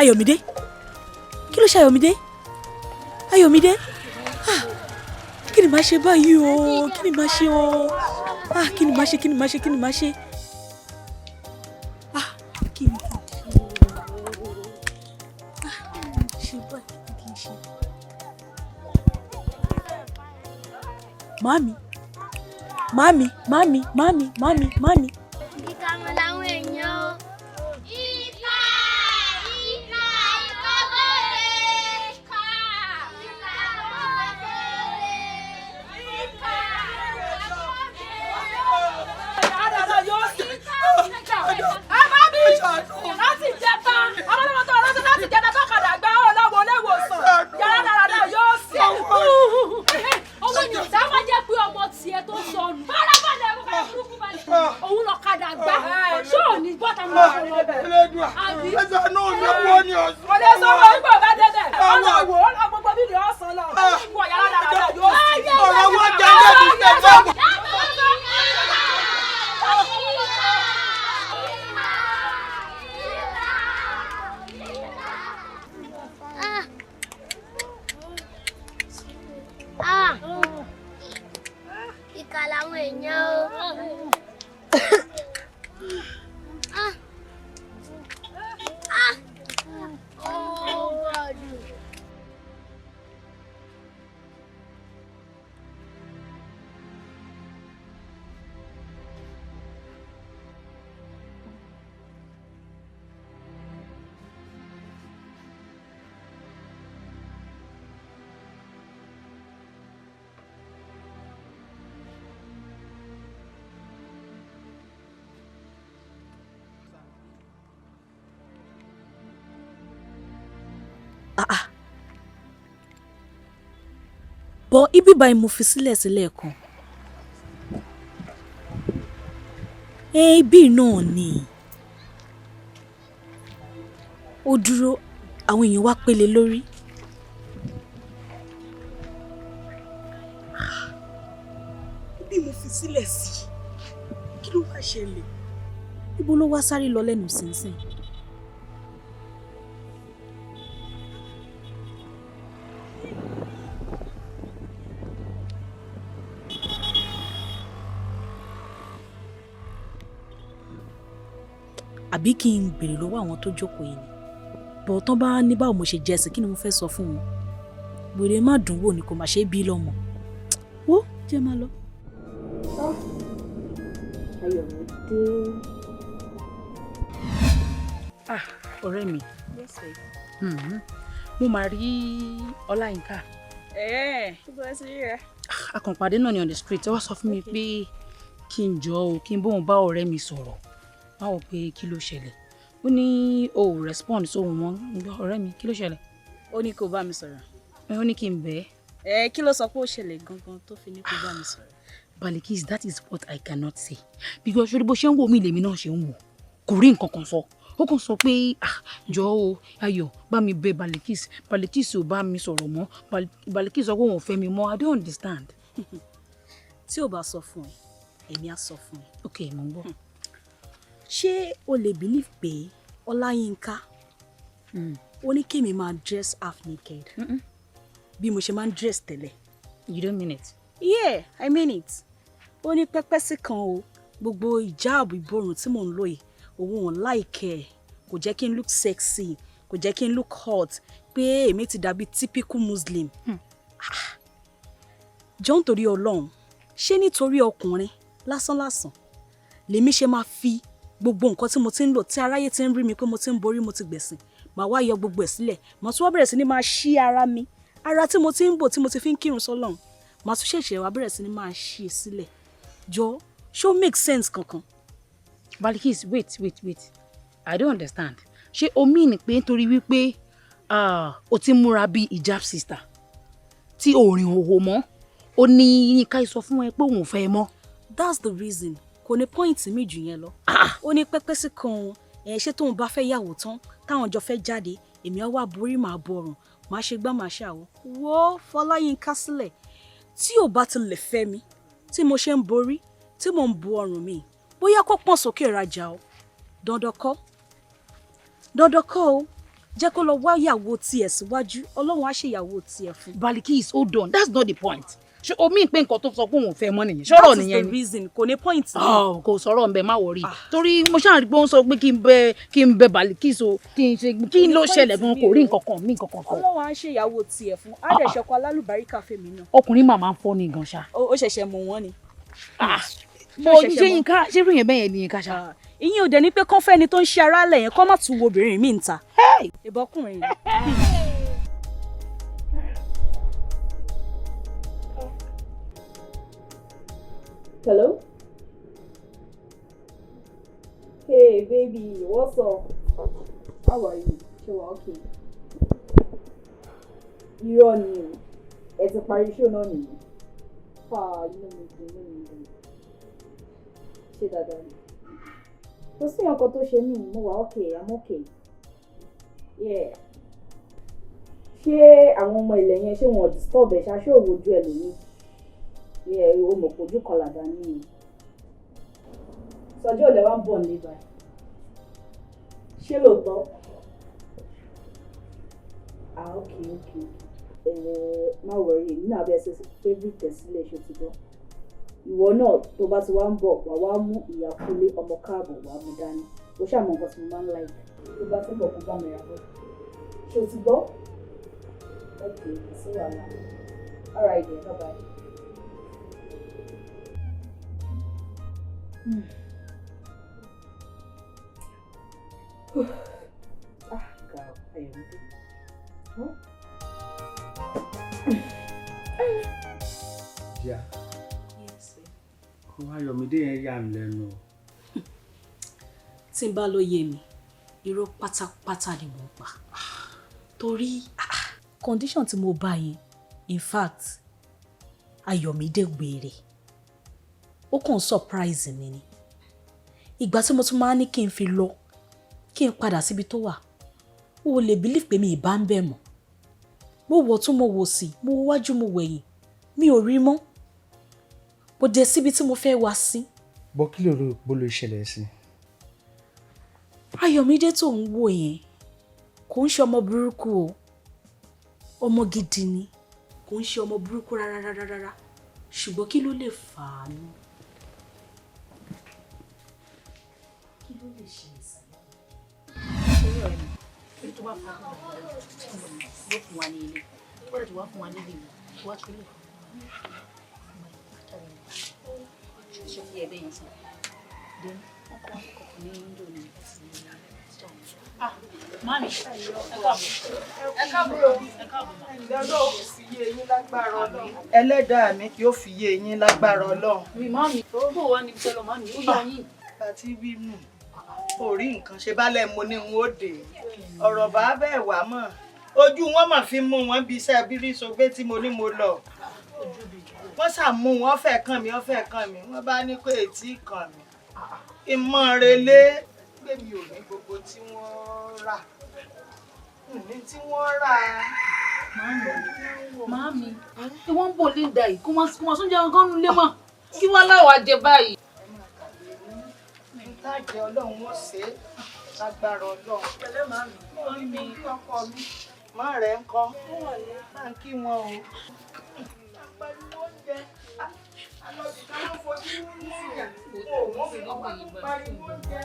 Ayọ̀mídé, kí ló ṣe Ayọ̀mídé? Ayọ̀mídé, ah, kí ni màá ṣe báyìí o? Kí ni màá ṣe o? Ah, kí ni màá ṣe? Kí ni màá ṣe? Kí ni màá ṣe? Ah, kí ni kí n ṣe o? Ah, kí ni màá ṣe báyìí? Kí n ṣe? Màámi, màámi, màámi, màámi, màámi, màámi. Ìkà mọ̀ làwọn èèyàn o. Ìkà, ìkà, ìkà bóde. Ìkà, ìkà bóde. Ìkà. Àdàdà yóò sì. Àbábí láti jẹta ọmọdé tó lọ́sọ̀ láti jẹta tó kàdà gbá ọlọ́wọ́ léwòsàn yàrá dáradá yóò sì. Owó ni ọ̀sán á máa jẹ́ pé ọmọ tiẹ̀ tó sọnù. Farabalẹ̀, ẹ̀rọ kan burúkú balẹ̀. Òun lọ kadà gbá. Ṣé ò ní bọ́tà mọ́ ọ̀rọ̀ lọ? Elédùà, Àbí? ẹ ṣàánú mi, owó ni ọ̀sán. Kò lè sọ wọ́n nígbà bá débẹ̀. Ọlọ́wọ́ ọlọ́ gbogbo bíbí ọ̀sán lọ. Wọ yàrá dáradá yóò sì. Ọ̀rọ̀ wọn jẹ́ débi ṣe fẹ́. Ah. Ah. Ìkà làwọn èèyàn o. Ah. Ah. Oh God. Ah ah. Bọ̀ ibi báyìí mo fi sílẹ̀ sílẹ̀ kan. Ẹ ibi náà ni. Ó dúró, àwọn èèyàn wá pélé lórí. Ibi mo fi sílẹ̀ sí. Kí ló wá ṣẹlẹ̀? Ibo ló wá sáré lọ lẹ́nu sínsìn? Àbí kí n béèrè lọ́wọ́ àwọn tó jókòó yìí ni? Bọ̀ tán bá ní báwo mo ṣe jẹ́ sí, kí ni mo fẹ́ sọ fún wọn? Wèrè má dùn wò ni kò má ṣe bí lọ́mọ. Wo jẹ́ máa lọ. Ayọ̀mídé. Ah, ọ̀rẹ́ mi. Yes, babe. Mo máa rí Ọláyínká. Ẹ̀ẹ́, kí ló ẹ ti rí rẹ? Akànpàdé náà ni on the street. Ó wá sọ fún mi pé kí n jọ o, kí n bóun bá ọ̀rẹ́ mi sọ̀rọ̀. Báwo pé kí ló ṣẹlẹ̀? Ó ní o ò respond sóhun mọ́. Ǹgbọ́, ọ̀rẹ́ mi, kí ló ṣẹlẹ̀? Ó ní kó bá mi sọ̀rọ̀. Ẹ, ó ní kí n bẹ̀ ẹ́. Ẹ kí ló sọ pé ó ṣẹlẹ̀ gangan tó fi ní kó bá mi sọ̀rọ̀? Balikis, that is what I cannot say. Because ṣé bó ṣe ń wò mí lèmi náà ṣe ń wò. Kò rí nǹkan kan sọ. Ó kàn sọ pé, ah, jọ̀ọ́ o, Ayọ̀, bá mi bẹ̀ Balikis. Balikis ò bá mi sọ̀rọ̀ mọ́. Balikis sọ pé òun ò fẹ́ mi mọ́. I don't understand. Tí ò bá sọ fún ẹ, èmi á sọ fún ẹ. Okay, mo ń gbọ́. Ṣé o lè believe pé Ọláyínká ó ní kémi máa dress half naked bí mo ṣe máa ń dress tẹ́lẹ̀? You don't mean it. Yeah, I mean it. Ó ní pẹ́pẹ́ sí kan o, gbogbo ìjáàbù ìborùn tí mò ń lò yìí, òun ò like ẹ̀, kò jẹ́ kí n look sexy, kò jẹ́ kí n look hot, pé èmi ti dàbí typical Muslim. Ah. Jọ̀ọ́, nítorí Ọlọ́run, ṣé nítorí ọkùnrin lásánlàsàn lèmi ṣe máa fi gbogbo nǹkan tí mo ti ń lò, tí aráyé ti ń rí mi pé mo ti ń borí, mo ti gbẹ̀sìn, màá wá yọ gbogbo ẹ̀ sílẹ̀, màá tún wá bẹ̀rẹ̀ sí ní máa ṣí ara mi, ara tí mo ti ń bò, tí mo ti fi ń kírun sọ́lọ́run, màá tún ṣẹ̀ṣẹ̀ wá bẹ̀rẹ̀ sí ní máa ṣí i sílẹ̀? Jọ, ṣó make sense kankan? Balikis, wait, wait, wait. I don't understand. Ṣé o mean pé nítorí wípé, ah, o ti múra bíi hijab sister tí o rìn òhò mọ́, ó ní Yínká sọ fún ẹ pé òun ò fẹ́ ẹ mọ́? That's the reason. Kò ní point mi jù yẹn lọ. Ó ní pẹ́pẹ́ sí kan ẹ̀, ṣé tóun bá fẹ́ yàwó tán, táwọn jọ fẹ́ jáde, èmi á wá borí, màá bọrùn, màá ṣe gbá, màá ṣàwò. Wo Fọláyínká sílẹ̀, tí ò bá ti lè fẹ́ mi tí mo ṣe ń borí, tí mò ń bu ọrùn mi, bóyá kó pọ̀n sókè rajà o. Dandan kọ́, dandan kọ́ o. Jẹ́ kó lọ wá ìyàwó tiẹ̀ síwájú. Ọlọ́run á ṣèyàwó tiẹ̀ fún. Balikis, hold on, that's not the point. Ṣé o mí pé nǹkan tó sọ pé òun ò fẹ́ mọ́ nìyẹn? Ṣọ́rọ̀ That is nìyẹn the ni? reason. Kò ní point ni. Oh, kò sọ̀rọ̀ ńbẹ, má worry. Torí mo ṣáà rí pé ó ń sọ pé kí n bẹ Balikis o, kí n ṣe kí n ló ṣẹlẹ̀ gan, kò rí nǹkan kan mí, nǹkan kan sọ. Ọlọ́run á ṣèyàwó tiẹ̀ fún. Á dẹ̀ ṣọkọ alálùbáríkà fèmí náà. Ọkùnrin màmá ń fọ́ ni gan ṣá. Ó ṣẹ̀ṣẹ̀ mọ̀ wọ́n ni. Bó ṣẹ̀ṣẹ̀ ṣe mọ̀. Yínká, ṣé irú yẹn bẹ́ẹ̀ yẹn ni Yínká ṣá? Ah, ìyẹn ò dẹ̀ ní pé kán fẹ́ni tó ń ṣe ara lẹ̀ yẹn kán má tún wo obìnrin míì ń ta. Ìbọkùnrin ni. Hello? Hey baby, what's up? How are you? Ṣé wàá okay? Irọ́ ni o, ẹ ti parí show náà nìyí. Fà, inú mi dùn, inú mi dùn. Ṣé dáadáa ni? Kò sí nǹkan tó ṣe mí, mo wà okay, I'm okay. Yeah. Ṣé àwọn ọmọ ilẹ̀ yẹn, ṣé wọn ò disturb ẹ̀ ṣá? Ṣé òwò ojú ẹ lòmíì? Yeah, o mọ̀ pé ojú kan làdá ní i. Sọjọ́ òlẹ̀ wá ń bọ̀ nílé báyìí. Ṣé lóòótọ́? Ah, okay. Má worry, èmi náà bẹ́ẹ̀ ṣe favourite ẹ̀ sílẹ̀, ṣe ti gbọ́. Ìwọ náà tó bá ti wá ń bọ̀, wà wá mú ìyá Kúnlé ọmọ káàbọ̀, wà á mú dání. Ó ṣàmọ̀ nǹkan tí mo máa ń like. Tó bá ti ń bọ̀, kó bá mi rà bọ̀. Ṣé o ti gbọ́? Okay, kò sí wàhálà. All right then, bye bye. Ah, God, Ayọ̀mídé. Huh? Díà, Yes, sir. ọ̀rọ̀ Ayọ̀mídé yẹn yà mí lẹ́nu o. Tí n bá ló yé mi, irọ́ pátápátá ni mò ń pa, torí condition tí mo bá yẹn, in fact, Ayọ̀mídé wèrè, ó kàn surprise mi ni. Ìgbà tí mo tún máa ní kí n fi lọ, kí n padà síbi tó wà, o lè believe pé mi ì bá ń bẹ̀ mọ́. Mo wọ̀ tún, mo wò sí, mo wò wájú, mo wẹ̀yìn, mi ò rí mọ́. Kò dé síbi tí mo fẹ́ wá sí. Bọ́ kí ló rò bó ló ṣẹlẹ̀ sí? Ayọ̀mídé tó ń wò yẹn kò ń ṣe ọmọ burúkú o, ọmọ gidi ni. Kò ń ṣe ọmọ burúkú rárá rárá rárá, ṣùgbọ́n kí ló lè fà á nù? Kí ló lè ṣe ìsàlẹ̀? Orí tó bá fún wa yóò fún wa ní ilé, ó rẹ̀ tó wá fún wa nílé wá tó lè ṣe fi ẹ̀bẹ̀ yẹn sí. Then wọ́n kọ́ akẹ́kọ̀ọ́ ní window ní. Ah, mami, ẹ káàbọ̀. Ẹ káàbọ̀, Ẹ káàbọ̀ ma. Ọlọ́run fi yé yín lágbára Ọlọ́run. Ẹlẹ́dàá mi yóò fi yé yín lágbára Ọlọ́run. Mi mami, bó wà ní sẹ́lọ̀ mami, ó yọ yín. Àti bínú orí nǹkan ṣe bálẹ̀, mo ní n ó dé ọ̀rọ̀ bá bẹ́ẹ̀ wá mọ̀, ojú wọn mà fi mú wọn bí iṣẹ́ bírí sọgbé tí mo ní mo lọ. Wọ́n ṣàmú wọn fẹ́ kàn mí, wọ́n fẹ́ kàn mí, wọ́n bá ní pé ètí kàn mí ìmọ̀relé pé mi ò ní gbogbo tí wọ́n rà ní tí wọ́n rà. Mami, tí wọ́n ń bò lè dà yìí, kó má sún jẹun kán lé mọ́. Kí wọ́n láwàá jẹ báyìí? Ntájẹ, Ọlọ́run ó ṣe é lágbára Ọlọ́run. Pẹ̀lẹ́ màmí. Orí mi, ọkọ mi, mọ́ rẹ̀ ń kọ́ máa ń kí wọn o. Pariwo oúnjẹ alọ́bì ká ló fojú mú yàn kó o mú ọkọ tó pariwo oúnjẹ.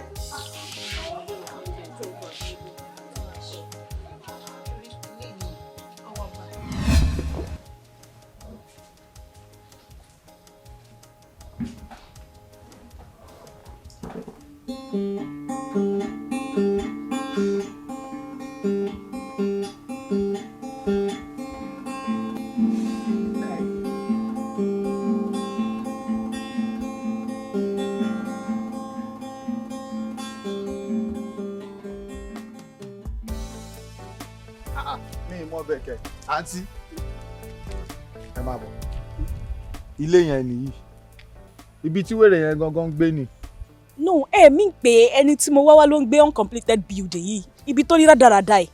Mi ì mọ bẹ́ẹ̀ kẹ́. Àǹtí, ẹ máa bọ̀. Ilé yẹn nìyí, ibi tí wèrè yẹn gangan ń gbé ni. No, ẹ mi pé ẹni tí mo wá wá ló ń gbé uncompleted building yìí, ibi tó ní rádaràda ẹ̀?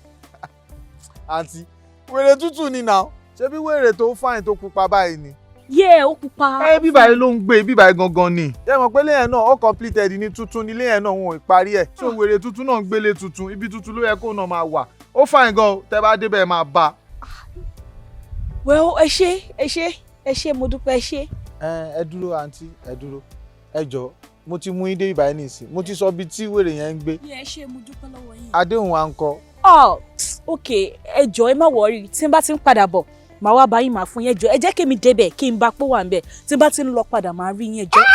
Àǹtí, wèrè tútù ni nà. Ṣé bí wèrè tó fine tó pupa báyìí ni? Yẹ, ó pupa. Ẹ bíbáyìí ló ń gbé, bíbáyìí gangan ni. Ẹ mọ̀ pé ilé yẹn náà ó completed ní, tuntun ní ilé yẹn náà, wọn ò parí ẹ̀. So wèrè tuntun náà ń gbélé tuntun, ibi tuntun ló yẹ kó náà máa wà. Ó fine gan o, tẹ́ bá débẹ̀ ẹ máa bá a. Well, ẹ ṣé, ẹ ṣé, ẹ ṣé, mo dúpẹ́, ẹ ṣé. Ẹ ẹ dúró, àǹtí, ẹ dúró. Ẹ jọ, mo ti mú yín dé ìbáyìí nìsín, mo ti sọ ibi tí wèrè yẹn ń gbé. Ẹ ṣé, mo dúpẹ́ lọ́wọ́ yín. Àdéhùn wa ń kọ́? Oh, ok, ẹ jọ̀ọ́, ẹ má worry. Tí n bá ti ń padà bọ̀, màá wá bá yín, màá fún yín. Ẹ jọ̀ọ́, ẹ jẹ́ kí mi débẹ̀, kí n bá pọ̀ wà ń bẹ̀. Tí n bá ti ń lọ padà, màá rí yín, ẹ jọ̀ọ́.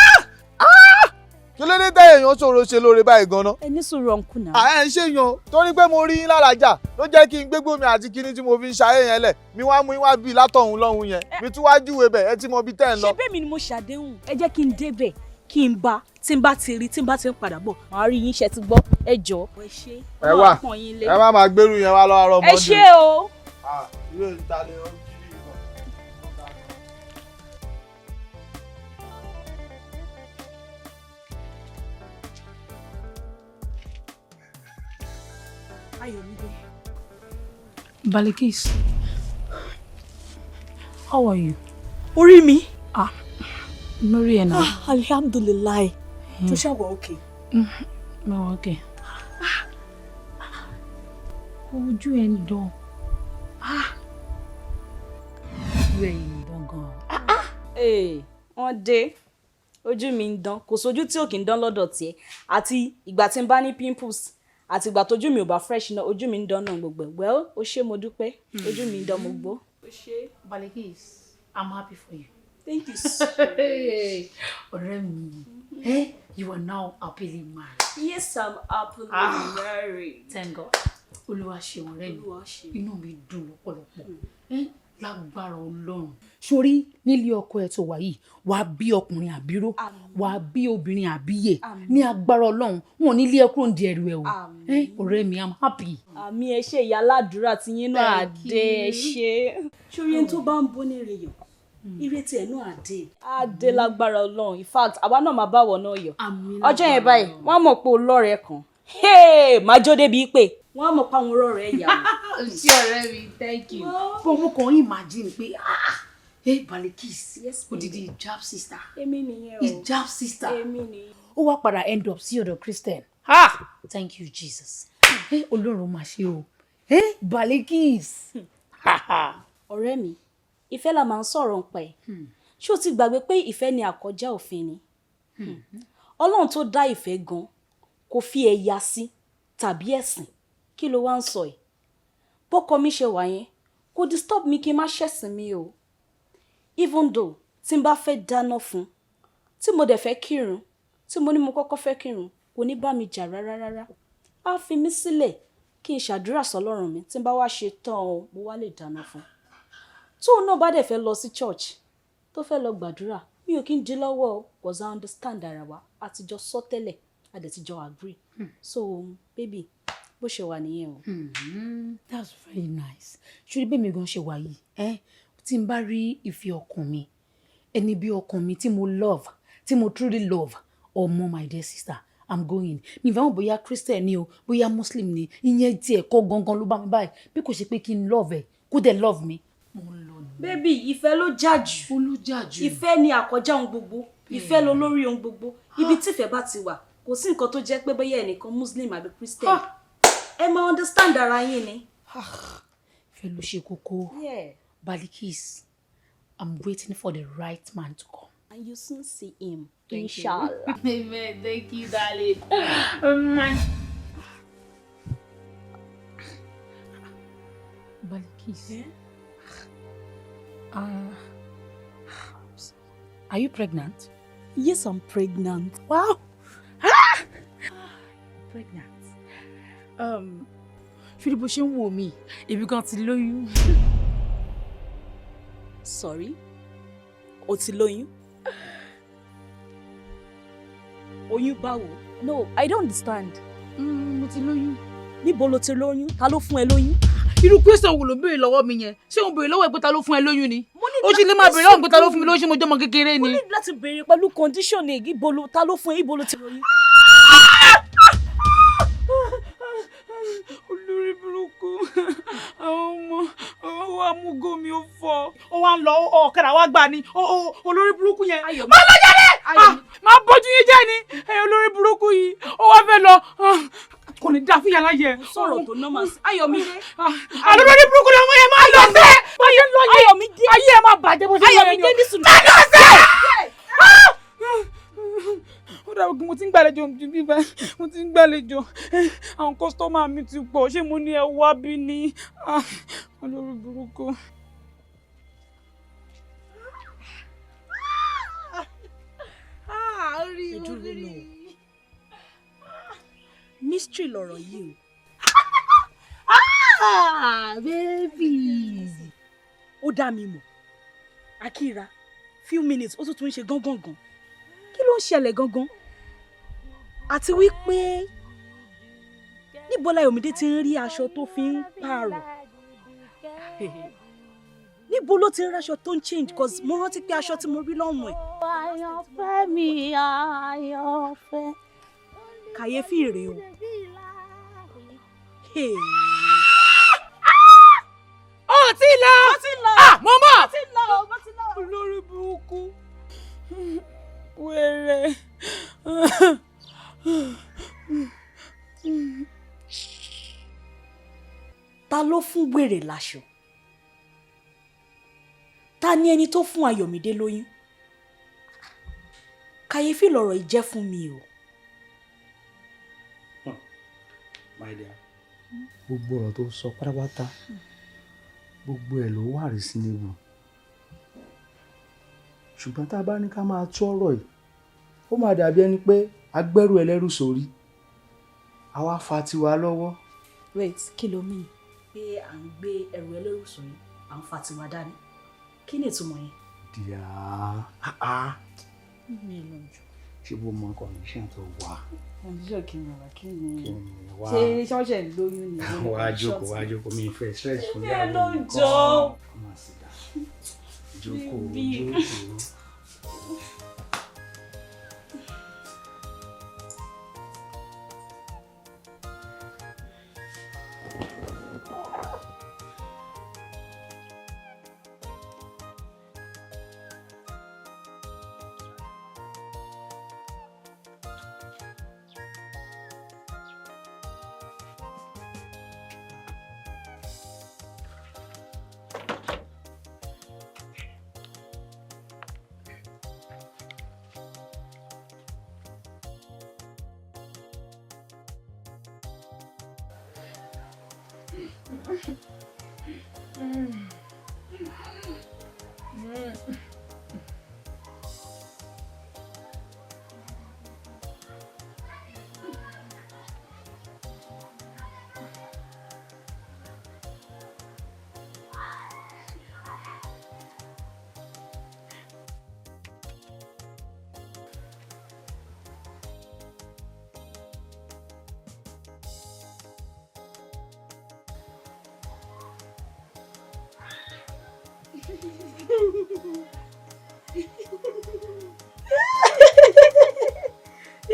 Kí ló dé tẹ́ èèyàn ṣòro ṣe lóore báyìí gan-an? Ẹ ní sùúrù, uncle náà. À ẹ ń ṣèyàn torí pé mo rí yín lálàjà ló jẹ́ kí n gbégbó mi àti kinní tí mo fi ń ṣayé yẹn lẹ̀, mi wá mú yín wá bíi látọ̀hún lọ́hún yẹn, mi tún wá júwe bẹ̀, ẹ tí mo bí tẹ́ ń lọ. Ṣé bẹ́ẹ̀ mi ni mo ṣàdéhùn? Ẹ jẹ́ kí n débẹ̀, kí n bá, tí n bá ti rí, tí n bá ti ń padà bọ̀, màá rí yín. Ṣe ti gbọ́? Ẹ jọ̀ọ́. Ẹ ṣé. Ẹ wà, ẹ má máa gbérù yẹn wá lọ́wọ́ ọmọdé. Ẹ ṣé o. Irú ìta lè rán jí bí ìbọn. Ayọ̀mídé. Balikis, how are you? Orí mi. Ah, mo rí ẹ náà. Ah, alhamdulillahi. Tó ṣàwọ̀ òkè. Mo wà okay. Ojú ẹ ń dán. Ah! Ojú ẹ ń dán gan. Ee, wọ́n dé. Ojú mi ń dán. Kò sójú tí ò kì í dán lọ́dọ̀ tiẹ̀. Àti ìgbà tí n bá ní pimples, àti ìgbà tójú mi ò bá fresh náà, ojú mi ń dán náà gbogbo ẹ̀. Well, ó ṣé, mo dúpẹ́. Ojú mi ń dán, mo gbó. Ó ṣé. Balikis, I'm happy for you. Thank you so much. Ọ̀rẹ́ mi, eh, you are now happily married. Yes, I'm happily Ah. married. Thank God. Olúwa ṣeun, ọ̀rẹ́ mi. Olúwa ṣeun. Inú mi dùn lọ́pọ̀lọpọ̀. Eh, lágbára Ọlọ́run. Sórí nílé ọkọ ẹ tó wà yìí, wàá bí ọkùnrin àbíró, wàá bí obìnrin àbíyè. Ní agbára Ọlọ́run, wọn ò ní lé ẹ kúrò ní ẹrù ẹ o. Eh, ọ̀rẹ́ mi, I'm happy. Àmín, ẹ ṣe, ìyá aládùúrà tí yín náà. Thank àdé, ẹ you. ṣe. Sórí ẹni tó bá ń bó ní ire yàn, ire tiẹ̀ náà àdé. Àdé lágbára Ọlọ́run. In fact, àwa náà máa bá wọ̀ náà yọ̀. Àmín. Ọjọ́ yẹn báyìí, wọ́n á mọ̀ pé o lọ́rẹ̀ẹ́ kan. Hey, máa jó débi pé wọ́n á mọ̀ pé àwọn ọ̀rẹ́ ìyá wọn. Ṣé ọ̀rẹ́ mi, thank you. Bọ́n mo kàn ń imagine pé, ah, hey, Balikis, odidi hijab sister. Èmi nìyẹn o. Hijab sister. Èmi nìyẹn. Ó wá padà end up sí ọ̀dọ̀ Christian. Ah, thank you, Jesus. Eh, Ọlọ́run máa ṣe o. Eh, Balikis. Ọ̀rẹ́ mi, ìfẹ́ la máa ń sọ̀rọ̀ nípa ẹ̀. Ṣé o ti gbàgbé pé ìfẹ́ ni àkọjá òfin ni? Ọlọ́run tó dá ìfẹ́ gan kò fi ẹ̀yà sí tàbí ẹ̀sìn. Kí ló wá ń sọ ẹ̀? Bọ́kọ mi ṣe wà yẹn, kò disturb mi kí n má ṣẹ̀sìn mi o. Even though tí n bá fẹ́ dáná fún, tí mo dẹ̀ fẹ́ kírun, tí mo ní mo kọ́kọ́ fẹ́ kírun, kò ní bá mi jà rárá rárá. Á fi mí sílẹ̀ kí n ṣàdúrà sọ́lọ́run mi. Tí n bá wá ṣe tán o, mo wá lè dáná fún. Tóun náà bá dẹ̀ fẹ́ lọ sí church, tó fẹ́ lọ gbàdúrà, mi ò kí ń di lọ́wọ́ o, cause I understand ara wa. A ti jọ sọ tẹ́lẹ̀, a dẹ̀ ti jọ agree. So baby, bó ṣe wà nìyẹn o. That's very nice. Ṣé bí mi gan ṣe wà yìí, eh? Tí n bá rí ìfẹ́ ọkàn mi, ẹni bí ọkàn mi tí mo love, tí mo truly love, ọmọ, my dear sister, I'm going. Mi ìfẹ́ mọ̀ bóyá Christian ni o, bóyá Muslim ni, ìyẹn tí ẹ̀kọ́ gangan ló bá mi báyìí. Bí kò ṣe pé kí n love ẹ̀, kó dẹ̀ love mi. Mo ń lọ ní. Baby, ìfẹ́ ló jà jù. Ó ló jà jù. Ìfẹ́ ni àkọjá ohun gbogbo. Ìfẹ́ ló lórí ohun gbogbo. Ibi tí ìfẹ́ bá ti wà, kò sí nǹkan tó jẹ́ pé bóyá ẹnìkan Muslim àbí Christian. Ẹ máa understand ara yín ni. Ìfẹ́ ló ṣe kókó. Balikis, I'm waiting for the right man to come. And you soon see him. Thank you. Inshallah. Amen. Thank you, darling. Balikis. Yeah? Are you pregnant? Yes, I'm pregnant. Wow. Pregnant. Ṣé bó ṣe ń wò mí, èmi gan ti lóyún. Sorry? O ti lóyún? Oyún báwo? No, I don't understand. Mo ti lóyún. Níbo lo ti lóyún? Ta ló fún ẹ lóyún? Irú question wo ló ń béèrè lọ́wọ́ mi yẹn? Ṣé mo béèrè lọ́wọ́ ẹ pé ta ló fún ẹ lóyún ni? Ó sì lè máa béèrè lọ́wọ́ mi pé ta ló fún mi lóyún, ṣé mo jẹ́ ọmọ kékeré ni? Mo ní láti béèrè pẹ̀lú condition ní ibo lo, ta ló fún ẹ, ibo lo ti lóyún? Olórí burúkú, àwọn ọmọ owó amúgó mi ò fọ, ó wá ń lọ, ọ̀kadà wá gbà ní olórí burúkú yẹn. Má lọ jáde, máa bójú yín jẹ́ ni. Olórí burúkú yìí, ó wá fẹ́ lọ. Kò ní dáa fún yàrá yẹ. Sọ̀rọ̀ tó nọ́mà sí. Ayọ̀mídé. Àlọ́ ní burúkú ni ọmọ yẹn máa lọ sẹ́. Bó ṣe ń lọ yẹn. Ayọ̀mídé. Ayé ẹ máa bàjẹ́ bó ṣe ń lọ yẹn ni Ayọ̀mídé o. ní sùúrù. Má lọ sẹ́. Ó dàbí pé mo ti ń gbàlejò bíbá, mo ti ń gbàlejò, àwọn customer mi ti pọ̀. Ṣé mo ní ẹ wá bí ní? Ah, olórí burúkú. Ẹ dúró náà, mystery lọ̀rọ̀ yìí o. Ah, baby. Ó dá mi mọ̀, akíra few minutes, ó tún tún ń ṣe gángangan. Kí ló ń ṣẹlẹ̀ gangan? Àti wípé níbo Láyọ̀mídé ti ń rí aṣọ tó fi ń pààrọ̀? Níbo ló ti ń ráṣọ tó ń change? Cause mo rántí pé aṣọ tí mo rí lọ́rùn ẹ̀. Àyànfẹ́ mi, àyànfẹ́. Kàyéfì rèé o. Hey. Ó ti lọ. Mo ti lọ. Ah, mo mọ̀. Mo ti lọ, mo ti lọ. Olórí burúkú. Wèrè. Ta ló fún wèrè láṣọ? Ta ni ẹni tó fún Ayọ̀mídé lóyún? Kàyéfì lọ̀rọ̀ yìí jẹ́ fún mi o. My dear, gbogbo ọ̀rọ̀ tó sọ pátápátá, gbogbo ẹ̀ ló wà reasonable, ṣùgbọ́n tá a bá ní ká máa tú ọ̀rọ̀ yìí, ó máa dàbí ẹni pé agbẹ́rù ẹlẹ́rù sórí, àwa fa tiwa lọ́wọ́. Wait, kí ló mean pé à ń gbé ẹrù ẹlẹ́rù sórí, à ń fa tiwa dání? Kí ni ìtumọ̀ yẹn? Díà, ah, Mi lọ jù. ṣé bó mọ condition tó wà? Condition kí ni wà, kí ni? Kí ni wá? Ṣé ṣọ́ọ̀ṣẹ̀ lóyún ni? Wá jókòó, wá jókòó, mi fẹ́ stress fún Ẹ ìyàwó ló mi jọ. kọ́. Come and sit down. Jókòó. Baby. Jókòó.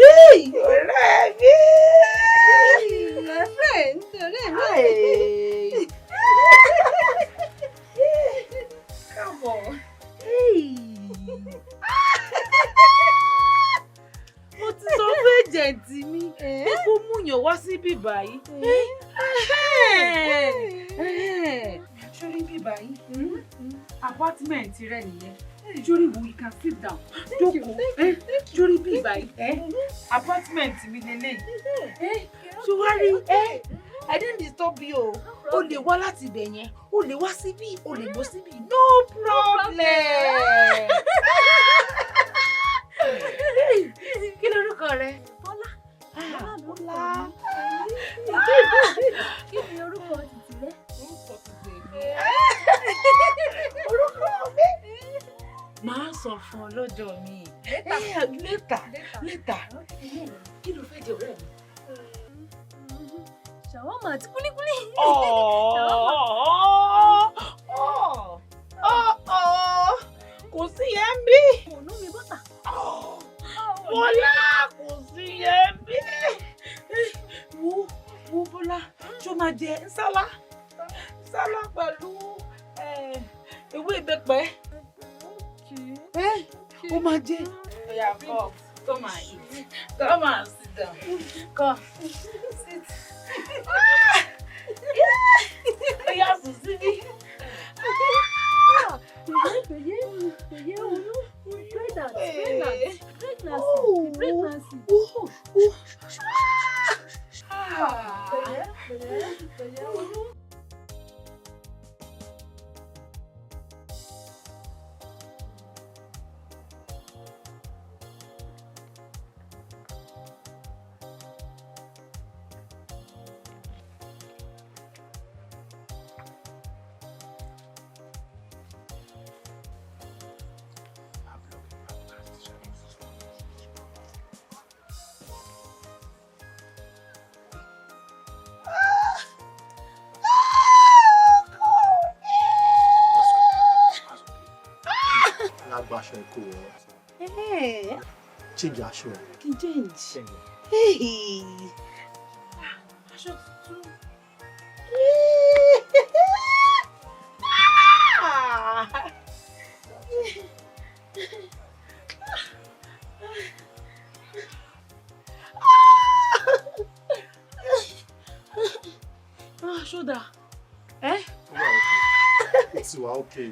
Ọ̀rẹ́ mi. My friend, ọ̀rẹ́ mi. Come on. Mo ti sọ fún agent mi pé kó múyàn wá síbí báyìí. Sórí bí báyìí, apartment rẹ nìyẹn. Sórí wo, you can sit down. Jókòó. Sórí bí báyìí, apartment mi lélẹ̀. Ṣé wàá rí? I didn't disturb you o. O lè wá láti ibẹ̀ yẹn, o lè wá síbí, o lè lọ síbí, no problem. Kí lorúkọ rẹ? Bọ́lá. Bọ́lá. Kí ni orúkọ tìtì rẹ? Orúkọ mi. Màá sọ fún ọ lọ́jọ́ mi. Later, later. Kí ló fẹ́ jẹ, ọ̀rẹ́ mi? Ṣàwọ́mà àti kúlíkúlí. Ọ̀ kò sí yẹn bí. Ònú mi bọ́tà. Bọ́lá, kò sí yẹn bí. Wo, wo Bọ́lá, ṣó máa jẹ nsálá? Nsálá pẹ̀lú ewé ìbẹ́pẹ. Ó máa jẹ. Oya, come, come and eat. Come and sit down. Come, sit. Gbàṣọ ẹ kó wọ. Change aṣọ ẹ. Kí n change. Aṣọ tuntun. Ṣódà. Ẹ́. Ó ti wà okay.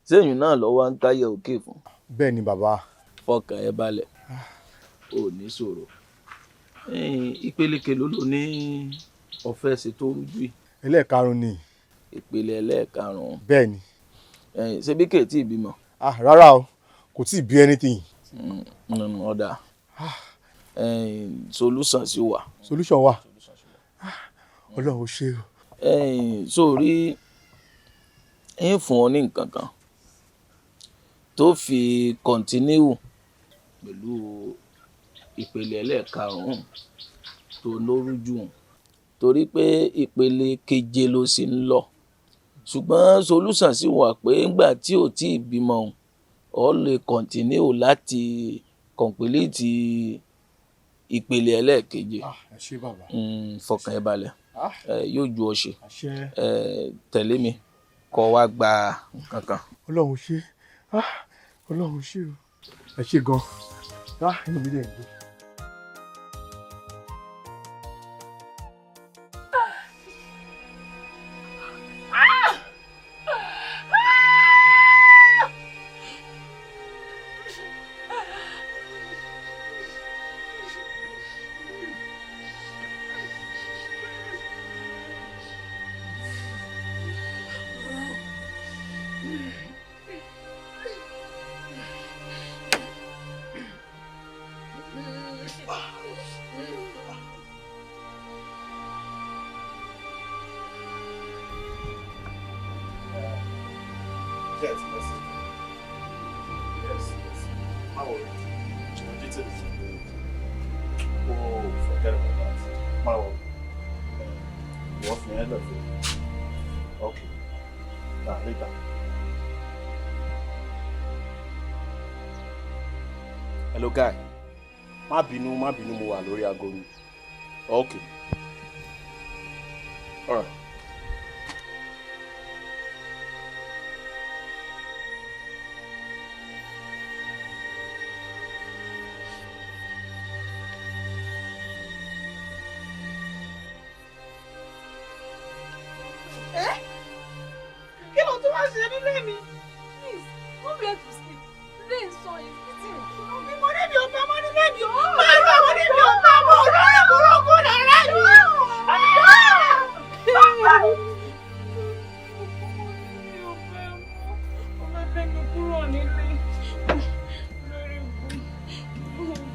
Sẹ́yìn náà lọ́wọ́ ń táyà òkè fún. Bẹ́ẹ̀ ni bàbá. Fọkàn ẹ balẹ̀, ò ní ṣòro. Ìpele kelo ló ní ọ̀fẹ́ ṣe tó rújú yìí. Ẹlẹ́ẹ̀karùn-ún ni. Ìpele ẹlẹ́ẹ̀karùn-ún. Bẹ́ẹ̀ ni. Ṣé bí kèétí ìbímọ? Rárá o, kò tí ì bí anything. Ọ̀dà solution sì wà. Solution wà. Ọlọ́run ó ṣe o. Sórí ń fún ọ ní nǹkan kan tó fi kọ̀ntínú pẹ̀lú ìpele ẹlẹ́ẹ̀karùn-ún tó lórújú torí pé ìpele keje ló sì ń lọ, ṣùgbọ́n solution sì wà pé ńgbà tí ò tí ì bímọ ọ lè kọ̀ntínú láti kọ̀ǹpìlìtì ìpele ẹlẹ́ẹ̀keje. Ẹ ṣé bàbá. Fọkàn ẹ balẹ̀, yóò ju ọ ṣe. Tẹ̀lé mi kó wá gba nǹkan kan. Ọlọ́run ṣe, Ọlọ́run ṣe o, ẹ ṣé gan, inú mi dẹ̀ ń dùn. Hello guy, má bínú mo wà lórí aago mi. Okay. All right. Kí ló tún wá ṣe nílé mi? Please, go where to sleep. Rain sun is beating. Mo ní mi ò fẹ́ mọ́ nílé mi o. Máa lọ mo ní mi ò fẹ́ mọ́ olórí burúkú lọ́rẹ́ mi. Mi ò fẹ́ mọ́. Ó fẹ́ lé mi kúrò nílé. Lórí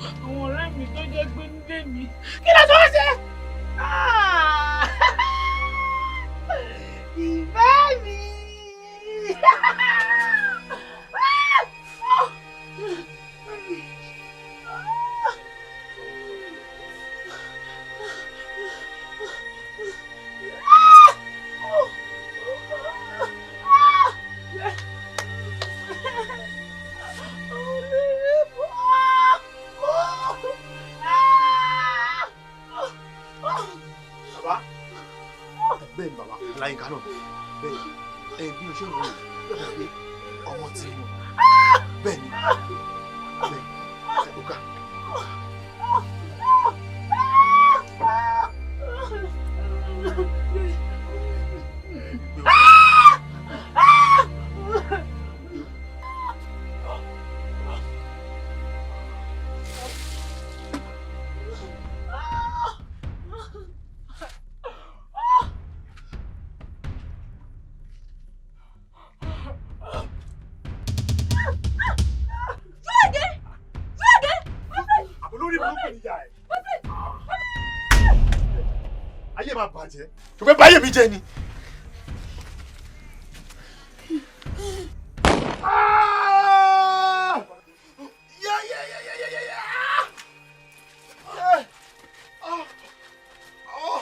àwọn ọ̀rẹ́ mi tó jẹ́ pé nílé mi. Kí ló tún wá ṣe? Ìfẹ́ mi. Ọláyínká náà bẹ́ẹ̀ ẹ bí o ṣe ń wò ó pé ọmọ ti mú bẹ́ẹ̀ ni bẹ́ẹ̀ ẹ kó ká. Olórí burúkú ni ìyá ẹ. Ayé máa bàjẹ́. Tó fẹ́ báyé mi jẹ́ ni. Ah! Yeah, yeah, yeah, yeah, yeah, yeah. Yeah. Oh. Oh.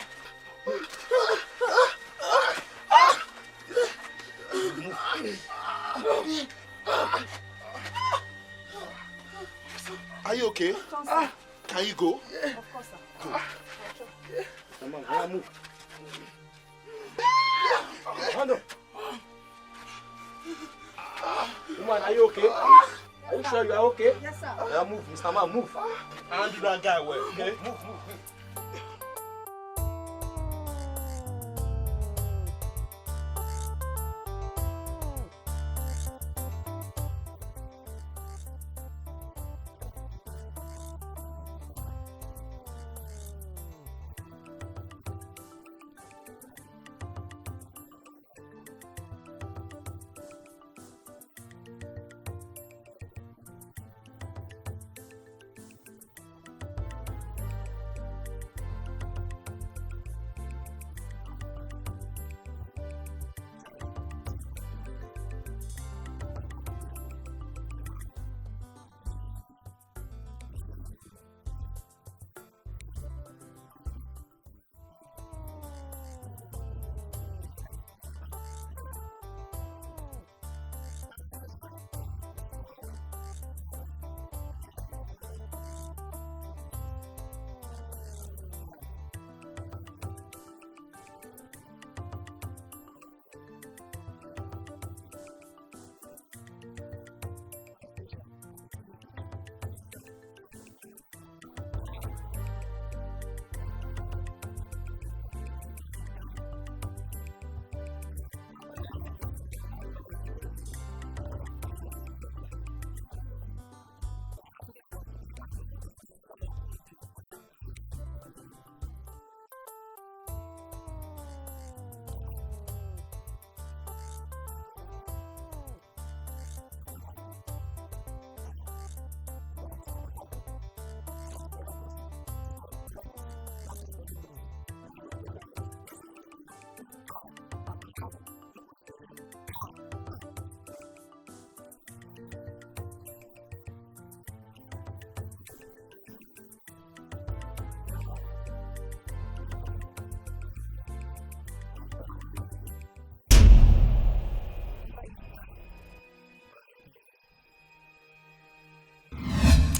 Are you okay? Ah. Can you go? Yeah. Of course, sir. Go. Come on, come on, move. Hand up. Woman, are you okay? Are you sure you are okay? Yes, sir. Yeah, move, Mr. Man, move. Handle that guy well, okay? Move, move, move.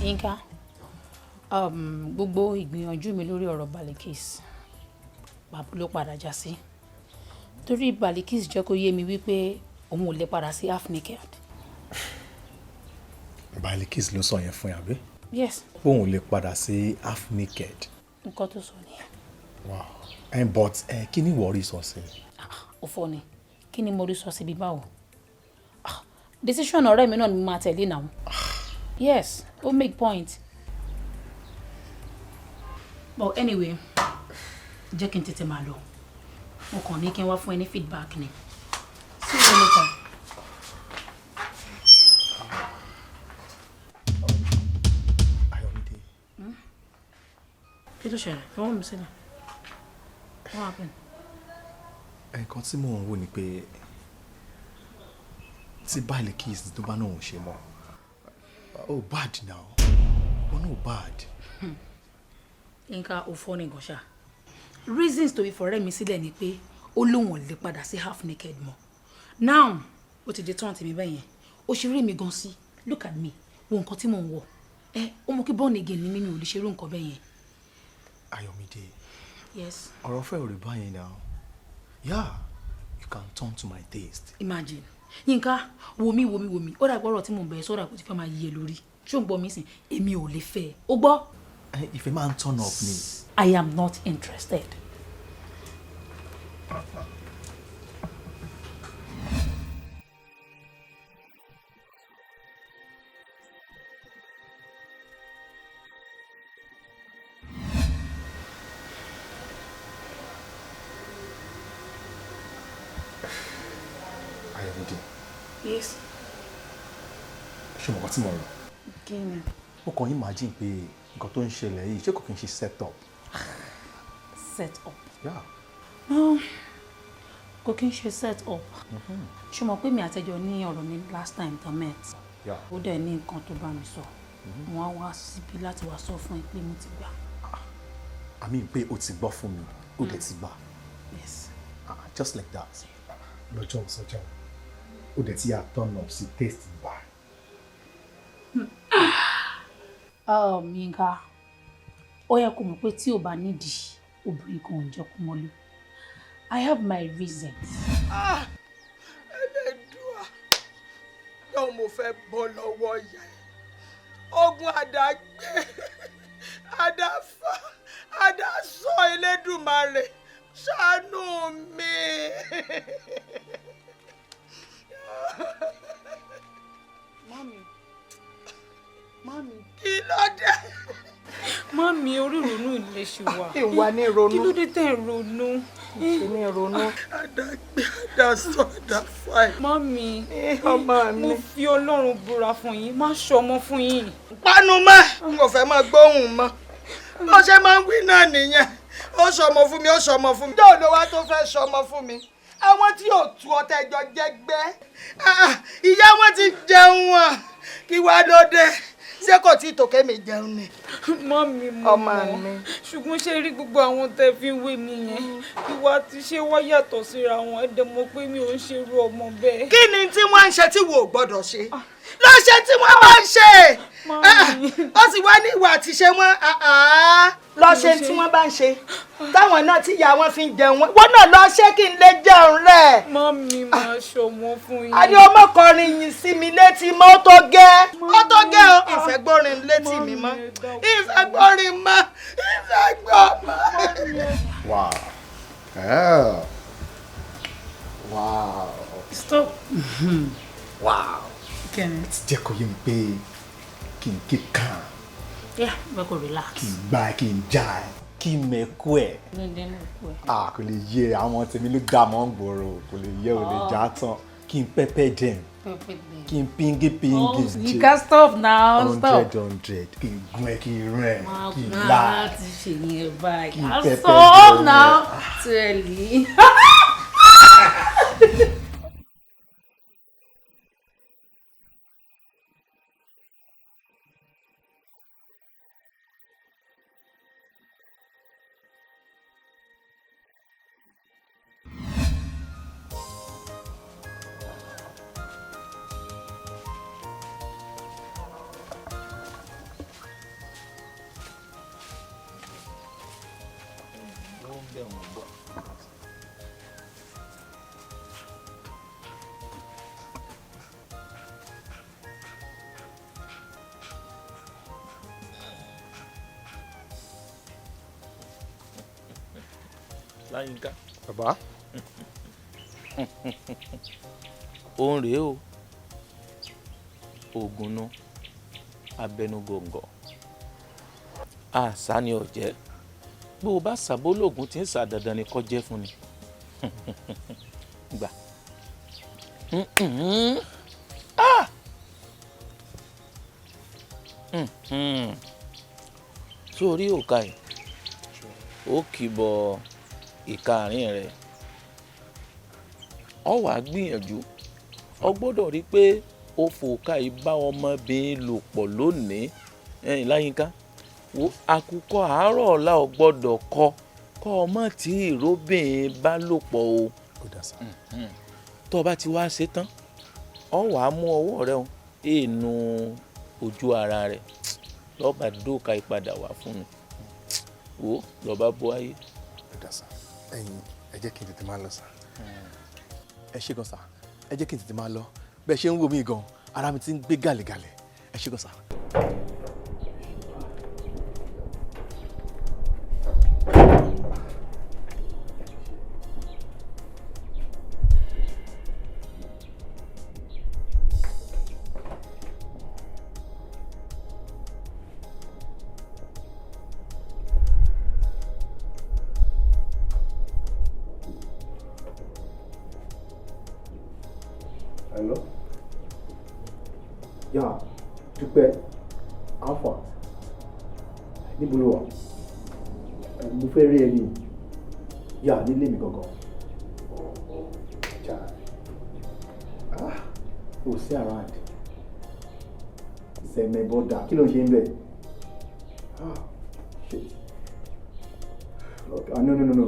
Yínká, gbogbo ìgbìyànjú mi lórí ọ̀rọ̀ Balikis pàbó ló padà já sí, torí Balikis jẹ́ kó yé mi wípé òun ò lè padà sí half naked. Balikis ló sọ yẹn fún yàrá bí? Yes. Òun ò lè padà sí half naked. Nǹkan tó sọ nìyẹn. Wow, but kí ni ìwọ rí sọ sí? Ó fọ́ ni, kí ni mo rí sọ síbi báwo? Decision ọ̀rẹ́ mi náà ni mo máa tẹ̀lé náà. Yes, ó make point. But anyway, jẹ́ kí n tètè máa lọ. Mo kàn ní kí n wá fún ẹ ní feedback ni. See you later. Ayọ̀mídé. Kí ló ṣẹlẹ̀? Fọwọ́ mi sílẹ̀. What happened? Nǹkan tí mò ń wò ni pé tí Balikis tó bá náà ò ṣe mọ́, oh bad now, oh no bad. Nǹkan ò fọ́ ni gọ̀ṣà. Reasons tó fi fọ̀rẹ́ mi sílẹ̀ ni pé ó lóun ò lè padà sí half naked mọ́. Now, ó ti di tán tèmi bẹ́ẹ̀ yẹn. Ó ṣe rí mi gan sí. Look at me. Wo nǹkan tí mò ń wọ̀. Ẹ ó mọ kí born again ni mímí ò lè ṣerú nǹkan bẹ́ẹ̀ yẹn. Ayọ̀mídé. Yes. Ọ̀rọ̀ fẹ́ ò rí báyìí now. Yeah. can turn to my taste. Imagine. Yínká, wo mi, wo mi, wo mi. Ó dàgbọ́ ọ̀rọ̀ tí mò ń bẹ̀ sọ́dà kò ti fẹ́ máa yí ẹ lórí. Ṣé o ń gbọ́ mi sìn? Èmi ò lè fẹ́ ẹ. O gbọ́? Ìfẹ́ máa ń turn up ni. I am not interested. Ayọ̀mídé. Yes. Ṣé o mọ̀ nǹkan tí mo rò? Kí ni? Mo kàn imagine pé nǹkan tó ń ṣẹlẹ̀ yìí, ṣé kò kí n ṣe set up? Set up? Yeah. No, kò kí n ṣe set up. Ṣé o mọ̀ pé mi àtẹjọ ní ọ̀rọ̀ ní last time tá met? Yeah. Ó dẹ̀ ní nǹkan tó bá mi sọ. Mo wá wá síbí láti wá sọ fún ẹ pé mo ti gbà. I mean pé o ti gbọ́ fún mi, o dẹ̀ ti gbà. Yes. Ah, just like that. Lọ́jọ́ sọ́jọ́, o dẹ̀ ti yà turn up sí taste bar. Yínká, ó yẹ kó mọ̀ pé tí ò bá nídìí, obìnrin kan ò ń jẹ́ kó mọ́lú. I have my reasons. Ah, Ẹlẹ́dùà, yóò mo fẹ́ bọ́ lọ́wọ́ ìyá ẹ̀. Ogun àdágbé, àdáfà, àdásọ Elédùmarè, ṣàánú mi. Mami, mami. Kí ló dé? Mami, orí ìrònú ilé ṣe wà. Ìwà ní ronú. Kí ló dé tẹ̀ ń ronú? Ṣé ní ronú? Àdágbé, àdásọ, àdáfà ẹ̀. Mami, ọmọ mi. Mo fi Ọlọ́run búra fún yín, má ṣọmọ fún yín. Panu mọ́, n kò fẹ́ máa gbóhùn mọ́. Bó ṣe máa ń wí náà nìyẹn. Ó ṣọmọ fún mi, ó ṣọmọ fún mi. Yóò ló wá tó fẹ́ ṣọmọ fún mi. Àwọn tí yóò tu ọtẹ jọ jẹgbẹ́. Ìyá wọn ti jẹun wọn. Kí wàá ló dé? Ṣé kò tí tòkè mi jẹun ni? Mami, mo mọ̀. Ṣùgbọ́n ṣé rí gbogbo àwọn tẹ́ fi ń wé mi yẹn? Ìwà àti ṣé wá yàtọ̀ síra wọn. Ẹ dẹ̀ mọ̀ pé mi ò ń ṣerú ọmọ bẹ́ẹ̀. Kí ni tí wọ́n ń ṣe tí wo ò gbọ́dọ̀ ṣe? Lọ́ṣẹ́ tí wọ́n máa ń ṣe. Ó sì wá ní ìwà àti ṣe wọ́n. Lọ́ṣẹ́ tí wọ́n bá ń ṣe. Táwọn náà tí ìyá wọn fi ń jẹun wọn. Wọ́n náà lọ ṣé kí n lè jẹun rẹ̀. Mami, máa ṣọmọ fún yín. A ní ọmọ kọrin yìí sí mi létí mọ́, ó tó gẹ́. Ó tó gẹ́ o. Ìfẹ́ gbórin létí mi mọ́. Ìfẹ́ gbórin mọ́. Ìfẹ́ gbọ́ mọ́. Wow. Yeah. Wow. Stop. Wow. Kẹ́mi. Ti jẹ́ kó yé mi pé kí n keep calm. Yeah, bẹ́ẹ̀ kò relax. Kí n gbá ẹ, kí n já ẹ, kí n mẹ̀kú ẹ̀. Ah, kò lè yé àwọn tèmi ló dà mọ́ ń gbòòrò, kò lè yé, ò lè já tán. Kí n pẹ́pẹ́ dẹ̀m, kí n píngí píngí. Oh, you can stop now, stop. 100, kí n gún ẹ, kí n rún ẹ, kí n lá. Máa ti ṣe yẹn báyìí. Kí n pẹ́pẹ́ Stop dẹ̀m. now. Tẹ̀lé. Láyínká. Bàbá. Òun rèé o, oògùn nu abẹnugọ̀ngọ̀ àṣà ni ọ̀jẹ́ bó o bá ṣàbó lóògùn tí ń ṣà dandan ni kó jẹ́ fún ni. Gbà. Ah! Sórí òkà yìí, ó kì í bọ ìka àárín rẹ, ọ wàá gbìyànjú, ọ gbọ́dọ̀ rí i pé o fòkà yìí bá ọmọbìnrin lò pọ̀ lónìí. Ẹ̀yìn Láyínká, wo àkùkọ àárọ̀ ọ̀la ò gbọ́dọ̀ kọ kọ́ ọmọ tí ìróbìnrin bá lò pọ̀ o. Tó o bá ti wá ṣe tán, ọ wàá mú ọwọ́ rẹ o èènu ojú ara rẹ lọ́ba dóòka ìpadà wá fún mi, wo lọ́ba bó ayé. Ẹ̀yin ẹ jẹ́ kí n tètè máa lọ sá. Ẹ ṣé gan sir. Ẹ jẹ́ kí n tètè máa lọ. Bẹ́ẹ̀ ṣe ń wò mí gan, ara mi ti ń gbé gàlégàlé. Ẹ ṣé gan sir. Hello? Yeah, Dúpẹ́, Alpha, níbo ló wà? Mo fẹ́ rí ẹ ní. Yeah, nílé mi gangan. Chai. Ah, ò sí around. Sẹ̀mẹ̀ bọ́dà, kí ló ń ṣe ń bẹ̀? Ah, shit. Okay, ah, no, no, no, no.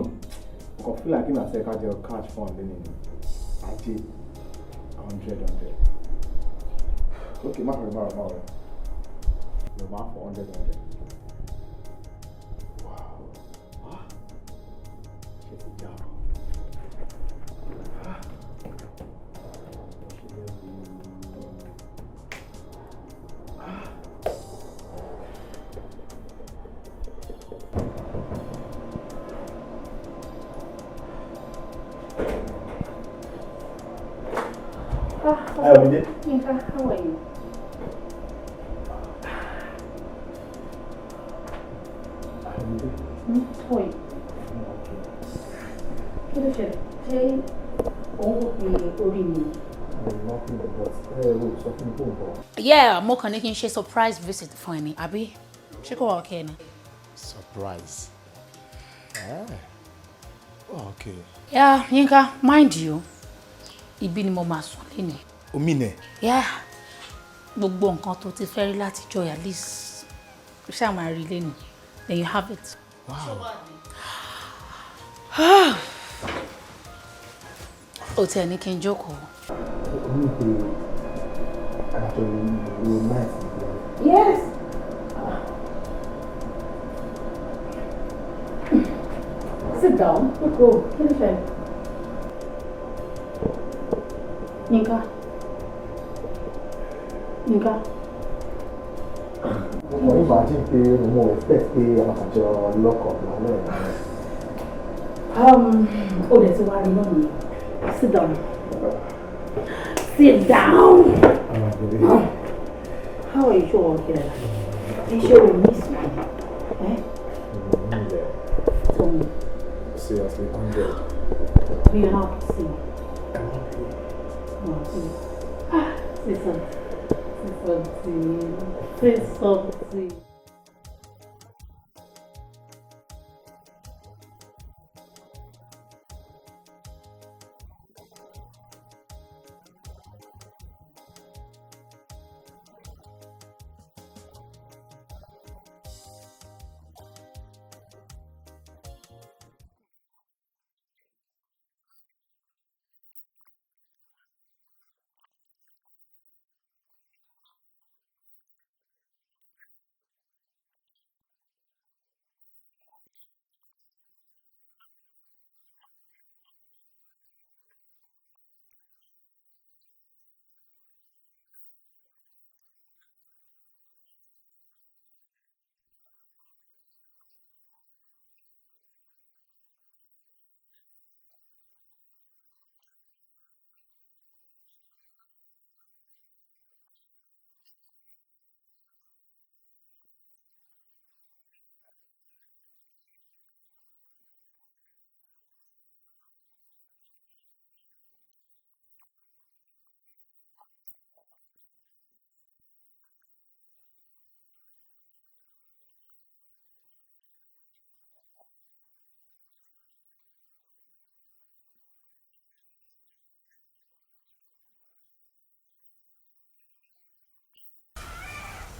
Mo kàn feel like kí màá ṣe ká jọ catch fun lẹ́nu ni. Ajé. 100, 100. Okay, má worry, má worry, má worry. No, má for 100, 100. Wow. Ah. Ṣé ti já o? Ah. Ṣé lè wú? Ah. Ayọ̀mídé. Yinka, how are you? Ayọ̀mídé. How are you? Kí ló ṣẹlẹ̀? Ṣé òun kò pe orí mi? Nothing but ẹ ò sọ fún mi kó ń bọ̀. Yeah, mo kàn ní kí n ṣe surprise visit fún ẹ ní, àbí? Ṣé kò wá okay ni? Surprise. Eh. Oh, okay. Yeah, Yinka, mind you, ibi ni mo máa sùn lénìí. Omi nẹ̀. Yeah, gbogbo nǹkan tó ti fẹ́ rí látijọ́, at least ṣáà máa rí lénìí. Then you have it. Wow. Ó tiẹ̀ ní kí n jókòó. Omi pé àjọ ìlú nice. Yes. Sit down. Jókòó. Kí ló ṣẹlẹ̀? Yinka. Yinka. Mo kàn imagine pé mo expect pé a máa jọ lọ́kọ̀ lálẹ́ ẹ̀. Ó dẹ̀ ti wá rí náà nìyẹn. Sit down. Sit down. How are you sure okay? Ẹ ṣé o miss me? Eh? Tell me. Seriously, 100. You are happy to see me. Oh, please. Ah, say something. Say something. Say something.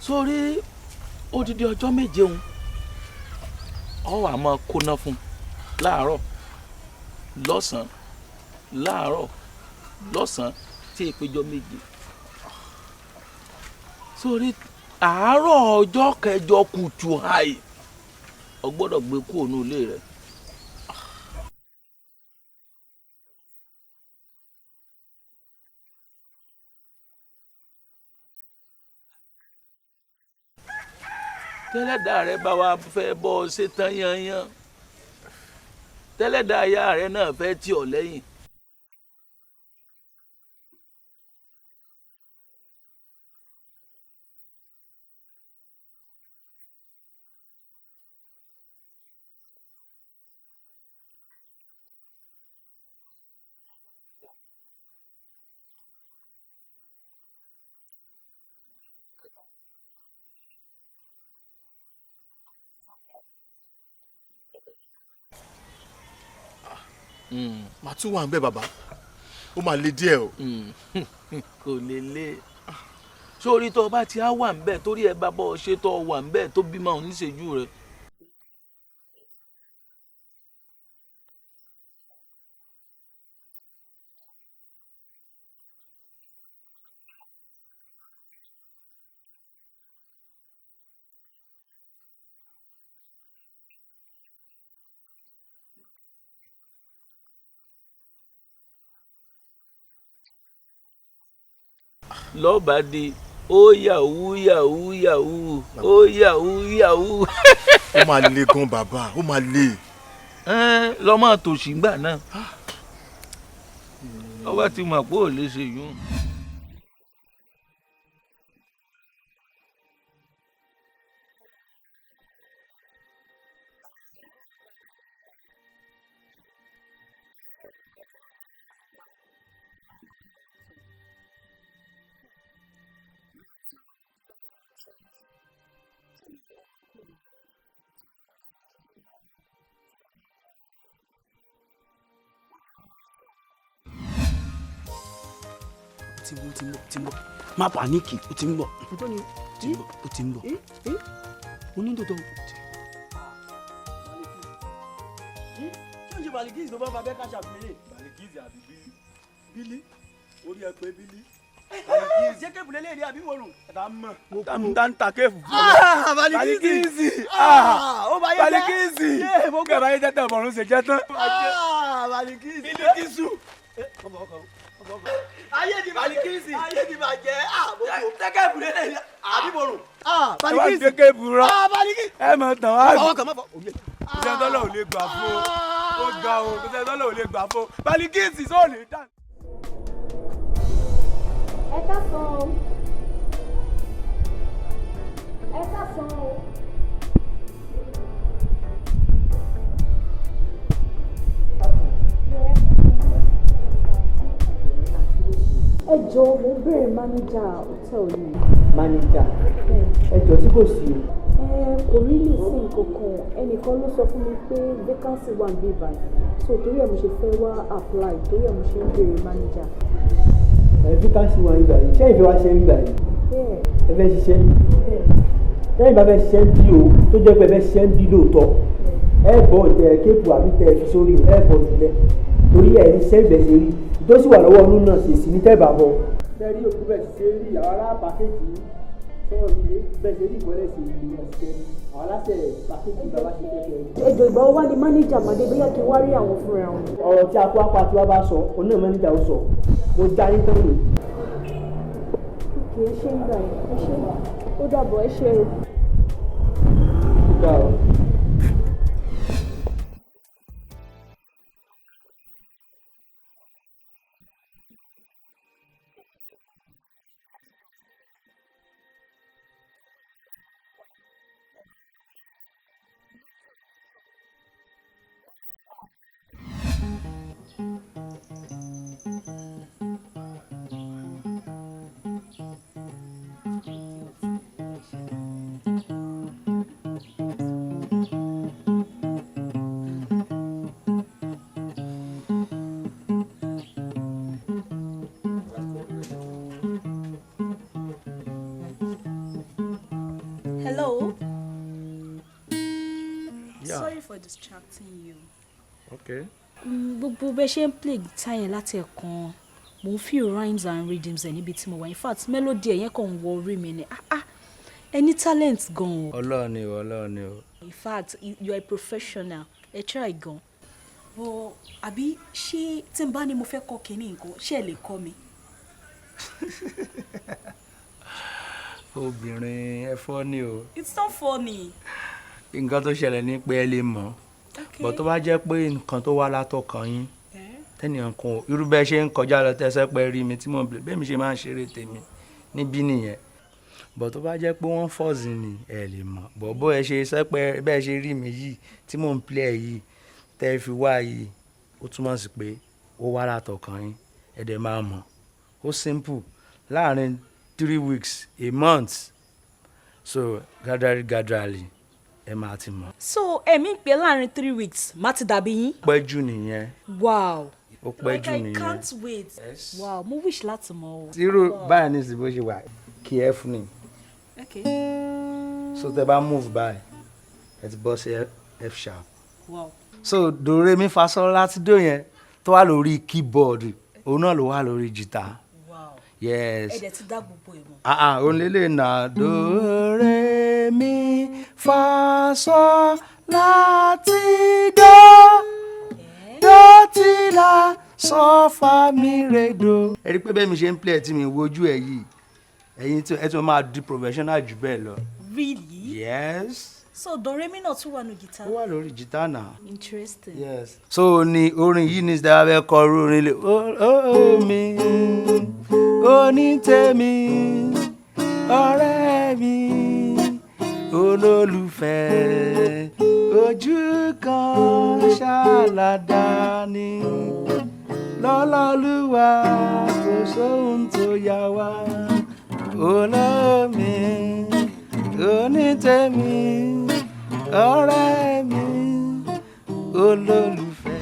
Sórí odidi ọjọ́ 7 òun ọ wà máa kóná fún láàárọ̀ lọ́sàn-án, láàárọ̀ lọ́sàn-án tí ìpéjọ 7. Sórí àárọ̀ ọjọ́ kẹjọ kùtù hàì o gbọ́dọ̀ gbé kúrò ní ilé rẹ. Tẹ́lẹ̀dá rẹ bá wa fẹ́ bọ́ ọ ṣe tán yanyan, tẹ́lẹ̀dá aya rẹ náà fẹ́ tì ọ́ lẹ́yìn. Màá tún wà ń bẹ bàbá, ó máa le díẹ̀ o. Kò lè lé sórí tó o bá ti á wà ń bẹ, torí ẹ bá bọ́ ọ ṣe tó o wà ń bẹ tó bímọ òun níṣẹ́jú rẹ. Lọ́ọ̀bá di ó yahoo yahoo yahoo, ó yahoo yahoo. Ó máa le gan bàbá, ó máa le. Lọ́mọ tòṣì ńgbà náà, ọba ti mọ̀ pé ò lè ṣe yún. Ti ń bọ̀, ti ń bọ̀, ti ń bọ̀, má pàníkì, ó ti ń bọ̀, ó ti ń bọ̀, ó ti ń bọ̀, onídòdó. Ṣé o ṣe Balikisi ló bá fa bẹ́ẹ̀ káṣá bílẹ̀? Balikisi àbí Bílí? Bílí orí ẹ pé Bílí. Ṣé kéèpù lélẹ̀ rí àbí wòrùn? Ẹ̀ta mọ̀ tá ń ta kéèfù. Balikisi, ó bá yẹ jẹ́. Balikisi kẹ́ bá yẹ jẹ́ tẹ̀ bọ̀rún ṣe jẹ́ tán. Balikisi. Bilikisu. Ayé ti bàjẹ́, ayé ti bàjẹ́, tẹ́kẹ̀ ìbúlẹ̀ lẹ́yìn àbí borùn. Ẹ wá gbé kéèpù rọ, ẹ mọ̀ tán wá. Ọwọ́ kan má fọ òye. Kò sẹ́ni tọ́lọ̀ ò lè gbà fún o, ó ga o, kò sẹ́ni tọ́lọ̀ ò lè gbà fún o, Balikisi sóò lè dà. Ẹ káàsán o. Ẹ káàsán o. Ẹ jọ̀ọ́, mo ń béèrè mánéjà hòtẹ́ẹ̀lì yìí. Mánéjà? Ẹ jọ̀ọ́, tí kò sí o. Ẹ kò rí lè sí nǹkan kan, ẹnìkan ló sọ fún mi pé vacancy wà níbí báyìí, so torí ẹ̀ mo ṣe fẹ́ wá apply, torí ẹ̀ mo ṣe ń béèrè mánéjà. Ẹ vacancy wà níbí báyìí, ṣé ìfẹ́ wá ṣe níbí báyìí? Bẹ́ẹ̀. Ẹ fẹ́ ṣiṣẹ́? Lẹ́yìn bá fẹ́ ṣiṣẹ́ ń bí o, tó jẹ́ pé ẹ fẹ́ ṣiṣẹ́ ń bí lóòótọ́, ẹ bọ̀ tẹ kéèpù àbí tẹ fi sórí o, ẹ bọ̀ jùlẹ̀ torí ẹ ní ṣiṣẹ́ ìbẹ̀ ṣe rí tó sì wà lọ́wọ́ ọdún náà ṣèṣì ní tẹ́ẹ̀bà bọ̀. Tẹ́rí òkú bẹ̀ ṣe rí àwọn ará pàkéjì sọ̀rọ̀ mi bẹ́ẹ̀ ṣe rí ìwọlé ṣe ìlú náà ṣiṣẹ́ àwọn aláṣẹ pàkéjì bàbá ṣe fẹ́ kẹ́. Ẹ jọ̀ọ́, ìgbà wo wá ni mánéjà máa dé, bóyá kí n wá rí àwọn fúnra wọn? Ọ̀rọ̀ tí akó apá tí wàá bá sọ, òun náà mánéjà ó sọ, mo já yín tán lò. Kì í ṣe ń gbà yín, ẹ ṣe, ó dàbọ̀, ẹ ṣe o. Ó ga o. Hello. Yeah. Sorry for distracting you. Okay. Gbogbo bẹ ṣe ń play guitar yẹn láti ẹ̀kan, mo ń feel rhymes and rhythms ẹ̀ níbi tí mo wà. In fact, melody ẹ̀ yẹn kàn ń wọ orí mi ni. Ah ah, ẹ ní talent gan o. Ọlọ́run ni o, Ọlọ́run ni o. In fact, you are a professional. Ẹ try gan. But àbí ṣé tí n bá ní mo fẹ́ kọ́ kinní nǹkan, ṣé ẹ lè kọ́ mi? Obìnrin, ẹ funny o. It's not funny. Nǹkan tó ṣẹlẹ̀ ní pé ẹ lè mọ̀. Okay. But tó bá jẹ́ pé nǹkan tó wá látọkàn yín, tẹ́nìyàn kan irú bẹ́ẹ̀ ṣe ń kọjá lọ tẹ́sẹ̀ pẹ́ rí mi tí mò ń bẹ̀rẹ̀ bẹ́ẹ̀ mi ṣe máa ń ṣeré tèmi níbí nìyẹn. But tó bá jẹ́ pé wọ́n force ni, ẹ lè mọ̀. But bó ẹ ṣe sẹ́pẹ́ bẹ́ẹ̀ ṣe rí mi yìí tí mò ń play ẹ̀ yìí tẹ́ ẹ fi wá yìí, ó túmọ̀ sí pé ó wá látọkàn yín, ẹ dẹ̀ máa mọ̀. Ó simple láàárín 3 weeks, a month, so gradually gradually ẹ máa ti mọ̀. So ẹ̀mí pé láàrin 3 weeks má ti dàbí yín. Ó pẹ́ jù nìyẹn. Wow. Ó pẹ́ jù Like I nìyẹn. can't wait. Wow, mo wish láti mọ̀ o. Irú báyìí ní ìsìn bó ṣe wà, key F ni. Okay. So tẹ bá move báyìí, ẹ ti bọ́ sí F sharp. Wow. So do re mi fa sol láti do yẹn tó wà lórí keyboard, òun náà ló wà lórí jìtá. Wow. Yes. Ẹ dẹ̀ ti dá gbogbo ẹ̀ mọ̀. Ah ah, òun lélẹ̀ náà do re mi fa sol láti do do ti la sọ fa mi re do. Ẹ rí i pé bẹ́ẹ̀ mi ṣe ń play ẹ̀ tí mi wojú ẹ̀ yìí, ẹ̀yin tí ẹ tún máa di professional jù bẹ́ẹ̀ lọ. Really? Yes. So do re mi náà tún wà ní guitar. Ó wà lórí jìtá náà. Interesting. Yes. So ni orin yìí ní ìsìtẹ́ abẹ́ kọ irú orin lè ó ó mi oní tèmi ọ̀rẹ́ mi olólùfẹ́ ojú kan ṣàlàdá ni lọ́lọ́lúwa kò sóhun tó yà wá olómi onítèmi ọ̀rẹ́ mi olólùfẹ́.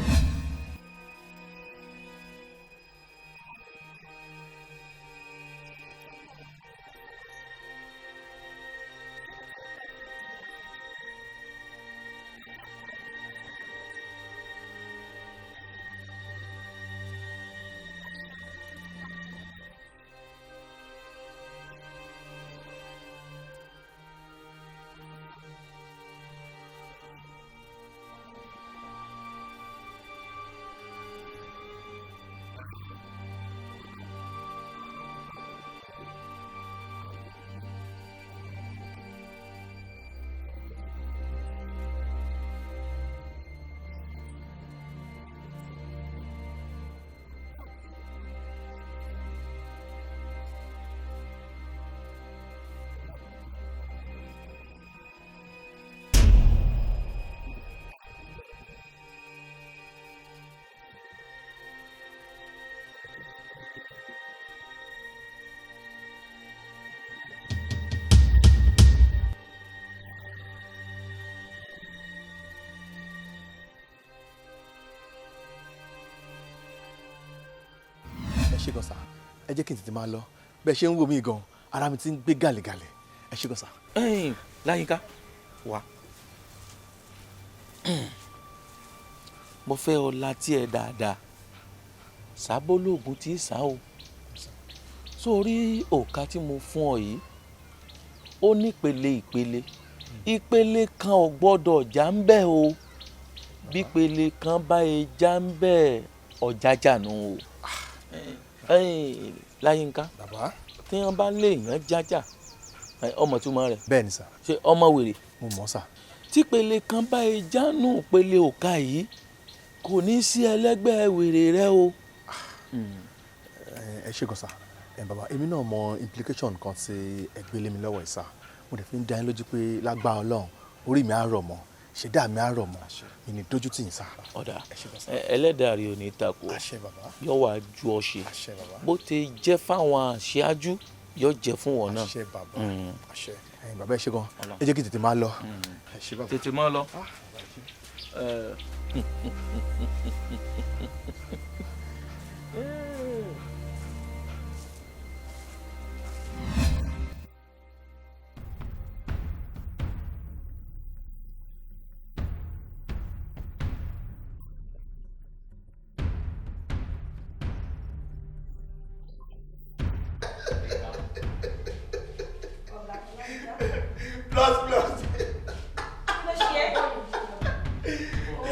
Ẹ ṣé gan sà, ẹ jẹ́ kí n tètè máa lọ. Bẹ́ẹ̀ ṣe ń wò mí gan, ara mi ti ń gbé gàlégàlé. Ẹ ṣé gan sà. Ẹ̀yin Láyínká, wá, mo fẹ́ ọ láti ẹ̀ dáadáa sábólógún tí ì sá o. Sórí òka tí mo fún ọ yìí, ó nípele ìpele, ìpele kan ò gbọ́dọ̀ já ń bẹ̀ o. Bí ìpele kan bá e já ń bẹ̀, ọ̀jájà nù o. Ẹ̀yin Láyínká, tí wọ́n bá lè yàn jájà, ọmọ túmọ̀ rẹ̀. Bẹ́ẹ̀ ni sà. Ṣé ọmọ wèrè? Mo mọ̀ sà. Típele kan bá e jánu pele òka yìí, kò ní sí ẹlẹ́gbẹ́ wèrè rẹ o. Ẹ ṣé gan sà. Ẹ bàbá, èmi náà mọ implication kan tí ẹ gbé lé mi lọ́wọ́ yìí sà. Mo dẹ̀ fi ń dá yín lójú pé lágbára Ọlọ́run, orí mi á rọ̀ mọ́, ṣẹ̀dá mi á rọ̀ mọ́, mi ní dójú tì yín sà. Ọ̀dà, ẹlẹ́dàá rẹ̀ ò ní takò, yóò wá ju ọ ṣe bó ti jẹ́ fáwọn aṣáájú, yóò jẹ́ fún wọn náà. Àṣẹ bàbá, àṣẹ. Ẹ̀yin bàbá, ẹ ṣé gan, ẹ jẹ́ kí n tètè máa lọ. Ẹ ṣé bàbá. Tètè máa lọ. Plus plus.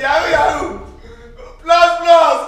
Yahoo yahoo. Plus plus.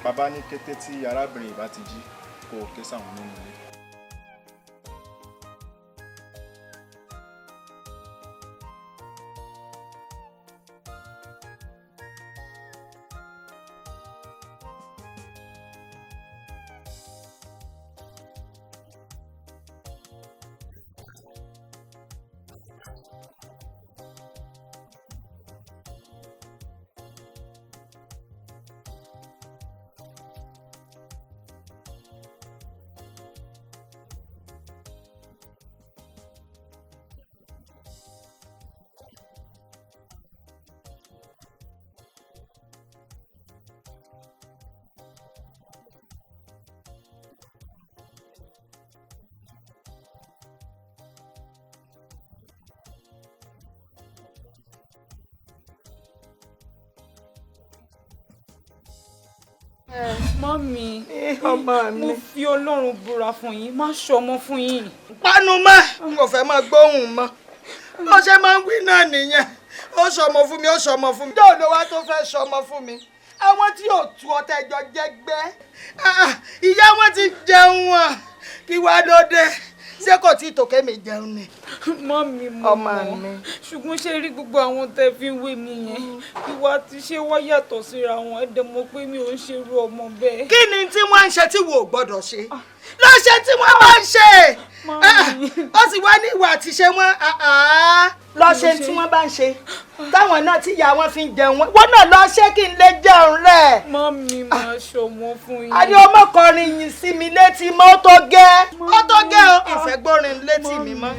Bàbá ní kété tí arábìnrin ìbá ti jí kó o ké sáwọn nínú ilé. Mọ́mí, Ọmọ mi. mo fi Ọlọ́run búra fún yín, má ṣọmọ fún yín. Panu mọ́, n kò fẹ́ máa gbóhùn mọ́. Bó ṣe máa ń wí náà nìyẹn. Ó ṣọmọ fún mi, ó ṣọmọ fún mi. Yóò ló wá tó fẹ́ ṣọmọ fún mi. Àwọn tí ò tu ọtẹ jọ jẹgbẹ́. Ìyá wọn ti jẹun wọn. Kí wá ló dé? Ṣé kò tí ì tòkè mi jẹun ni? Mọ́mí, mo Ọmọ mọ̀. mi. Ṣùgbọ́n ṣé rí gbogbo àwọn tẹ́ fi ń wé mi yẹn, ìwà àti ṣé wá yàtọ̀ síra wọn, ẹ dẹ̀ mọ̀ pé mi ò ń ṣerú ọmọ bẹ́ẹ̀. Kí ni tí wọ́n ń ṣe tí wo ò gbọ́dọ̀ ṣe? Lọ́ṣẹ́ tí wọ́n máa ń ṣe. Ó sì wá ní ìwà àti ṣe wọ́n. Lọ́ṣẹ́ tí wọ́n bá ń ṣe. Táwọn náà tí ìyá wọn fi ń jẹun wọn. Wọ́n náà lọ ṣé kí n lè jẹun rẹ̀. Mọ́mí, máa ṣọmọ fún yín. A ní ọmọkùnrin yìí sí mi létí mọ́, ó tó gẹ́. Ó tó gẹ́ o, ìfẹ́ gbórin létí mi mọ́.